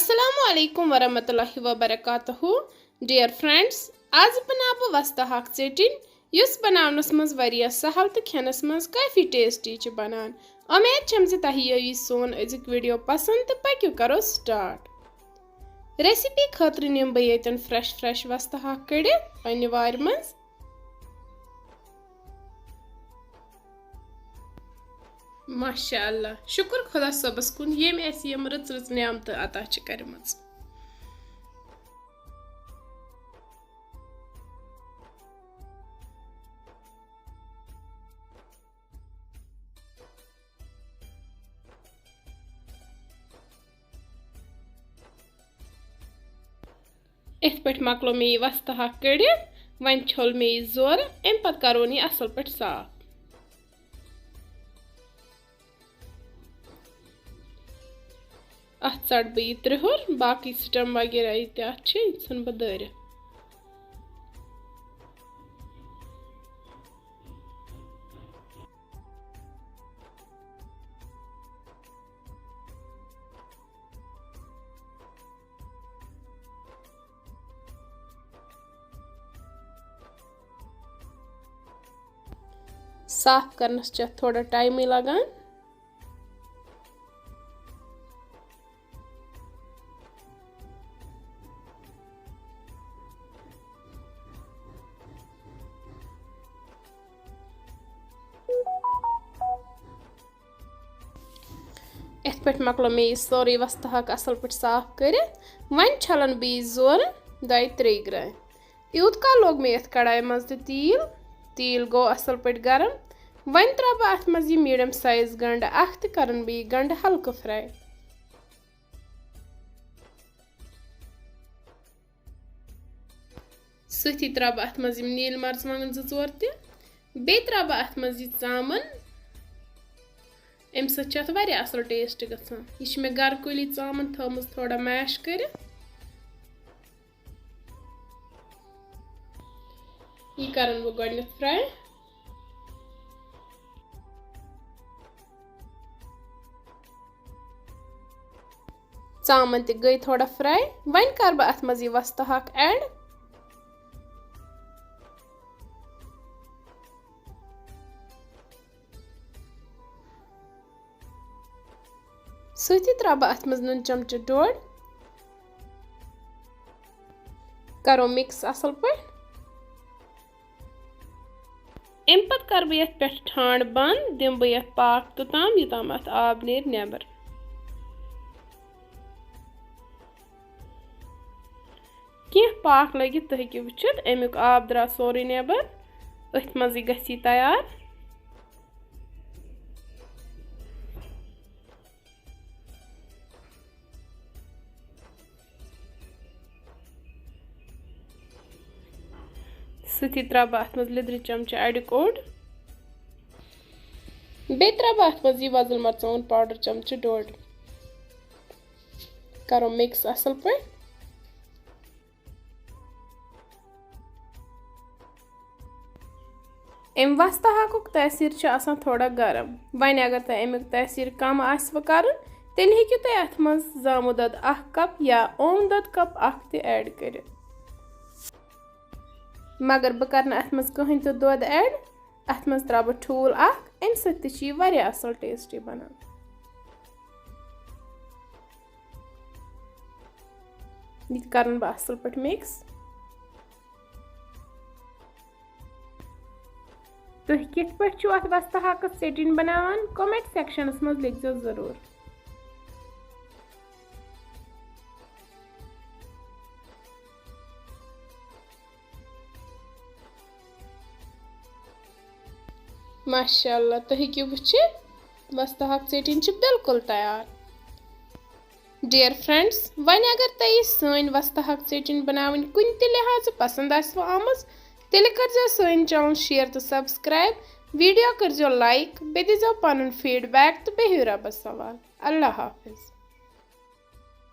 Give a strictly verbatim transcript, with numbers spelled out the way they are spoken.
السلام علیکم ورحمۃ اللہ وبرکاتہ۔ Dear friends، آز بناو بہٕ وستہٕ ہاکھ ژیٹِنۍ، یُس بناونس منٛز واریاہ سہل تہٕ کھٮ۪نس منٛز کافی tasty چھِ بنان۔ امید چھم زِ تۄہہِ یِیو یہِ سون أزیُک video پسند تہٕ پٔکِو کرو start۔ Recipe خٲطرٕ نِم بہٕ ییٚتٮ۪ن fresh fresh وستہٕ ہاکھ کٔڑِتھ پننہِ وارِ منٛز۔ ماشاء اللہ، شُکر خۄدا صٲبَس کُن، ییٚمۍ اَسہِ یِم رٕژ رٕژ نعمتہٕ عطا چھِ کَرِمَژٕ۔ یِتھ پٲٹھۍ مۄکلو مےٚ یہِ وستہٕ ہاکھ کٔڑِتھ، وۄنۍ چھوٚل مےٚ یہِ زورٕ، اَمہِ پتہٕ کرون یہِ اَصٕل پٲٹھۍ صاف۔ اَتھ ژَٹہٕ بہٕ یہِ ترٛیٚہُر، باقٕے stem وغیرہ یہِ تہِ اَتھ چھِ، یہِ ژھٕنہٕ بہٕ دٲرِتھ۔ صاف کرنس چھِ اَتھ تھوڑا ٹایمٕے لگان۔ یِتھ پٲٹھۍ مۄکلو مےٚ یہِ سورُے وستہٕ ہاکھ اَصٕل پٲٹھۍ صاف کٔرِتھ۔ وۄنۍ چھَلَن بہٕ یہِ زورٕ دۄیہِ ترٛیٚیہِ گرٛایہِ۔ یوٗت کال لوگ مےٚ یَتھ کڑایہِ منٛز تہِ تیٖل۔ تیٖل گوٚو اَصٕل پٲٹھۍ گرم۔ وۄنۍ ترٛاوٕ بہٕ اَتھ منٛز یہِ medium size گنٛڈٕ اَکھ تہٕ کَرَن بہٕ یہِ گنٛڈٕ ہلکہٕ fry۔ سۭتی ترٛاوٕ بہٕ اَتھ منٛز یِم نیٖلۍ مرژٕوانٛگن زٕ ژور تہِ۔ بیٚیہِ ترٛاوٕ بہٕ اَتھ منٛز یہِ ژامَن۔ اَمہِ سۭتۍ چھُ اَتھ واریاہ اَصٕل taste گژھان۔ یہِ چھِ مےٚ گرٕ کُلی ژامَن تھٲومٕژ تھوڑا mash کٔرِتھ۔ یہِ کَرَن بہٕ گۄڈٕنٮ۪تھ fry۔ ژامَن تہِ گٔے تھوڑا fry۔ وۄنۍ کَرٕ بہٕ اَتھ منٛز یہِ وستہٕ ہاکھ add۔ سۭتی ترٛاوٕ بہٕ اَتھ منٛز نُن چمچہٕ ڈوٚڈ۔ کَرو mix اَصٕل پٲٹھۍ۔ اَمہِ پَتہٕ کَرٕ بہٕ یَتھ پٮ۪ٹھ ٹھانٛڈ بنٛد، دِمہٕ بہٕ یَتھ پاکھ توٚتام، یوٚتام اَتھ آب نیرِ نٮ۪بر۔ کینٛہہ پاکھ لٔگِتھ تُہۍ ہیٚکِو وٕچھِتھ، اَمیُک آب درٛاو سورُے نٮ۪بر۔ أتھۍ منٛزٕے گژھِ یہِ تیار۔ سۭتی ترٛاوٕ بہٕ اَتھ منٛز لیٚدرِ چمچہٕ اَڑیُک اوٚڑ۔ بیٚیہِ ترٛاوٕ بہٕ اَتھ منٛز یہِ وۄزُل مرژٕوانٛگُن powder چمچہٕ ڈوٚڈ۔ کَرو mix اَصٕل پٲٹھۍ۔ اَمہِ وستہٕ ہاکُک تٲثیٖر چھُ آسان تھوڑا گرم۔ وۄنۍ اگر تۄہہِ اَمیُک تٲثیٖر کم آسِوٕ کرُن، تیٚلہِ ہیٚکِو تُہۍ اَتھ منٛز زامُت دۄد اکھ cup یا اوم دۄد cup اکھ تہِ add کٔرِتھ۔ مگر بہٕ کرٕ نہٕ اَتھ منٛز کٕہٕنۍ تہِ دۄد add۔ اَتھ منٛز ترٛاوٕ بہٕ ٹھوٗل اکھ، اَمہِ سۭتۍ تہِ چھُ یہِ واریاہ اَصٕل tasty بنان۔ یہِ تہِ کرن بہٕ اَصٕل پٲٹھۍ mix۔ تُہۍ کِتھ پٲٹھۍ چھِو اَتھ وستہٕ ہاکَس ژیٹِنۍ بناوان؟ Comment sectionس منٛز لیکھزیو ضروٗر۔ ماشاء اللہ، تُہۍ ہیٚکِو وٕچھِتھ، وستہٕ ہاکھ ژیٹِنۍ چھِ بالکل تیار۔ Dear friends، وۄنۍ اگر تۄہہِ یہِ سٲنۍ وستہٕ ہاکھ ژیٹِنۍ بناوٕنۍ کُنہِ تہِ لحاظہٕ پسند آسِوٕ آمٕژ، تیٚلہِ کٔرزیو سٲنۍ channel share تہٕ subscribe، video کٔرزیو like، بیٚیہِ دیٖزیو پنُن feedback تہٕ بِہِو رۄبس حوال۔ اللہ حافظ۔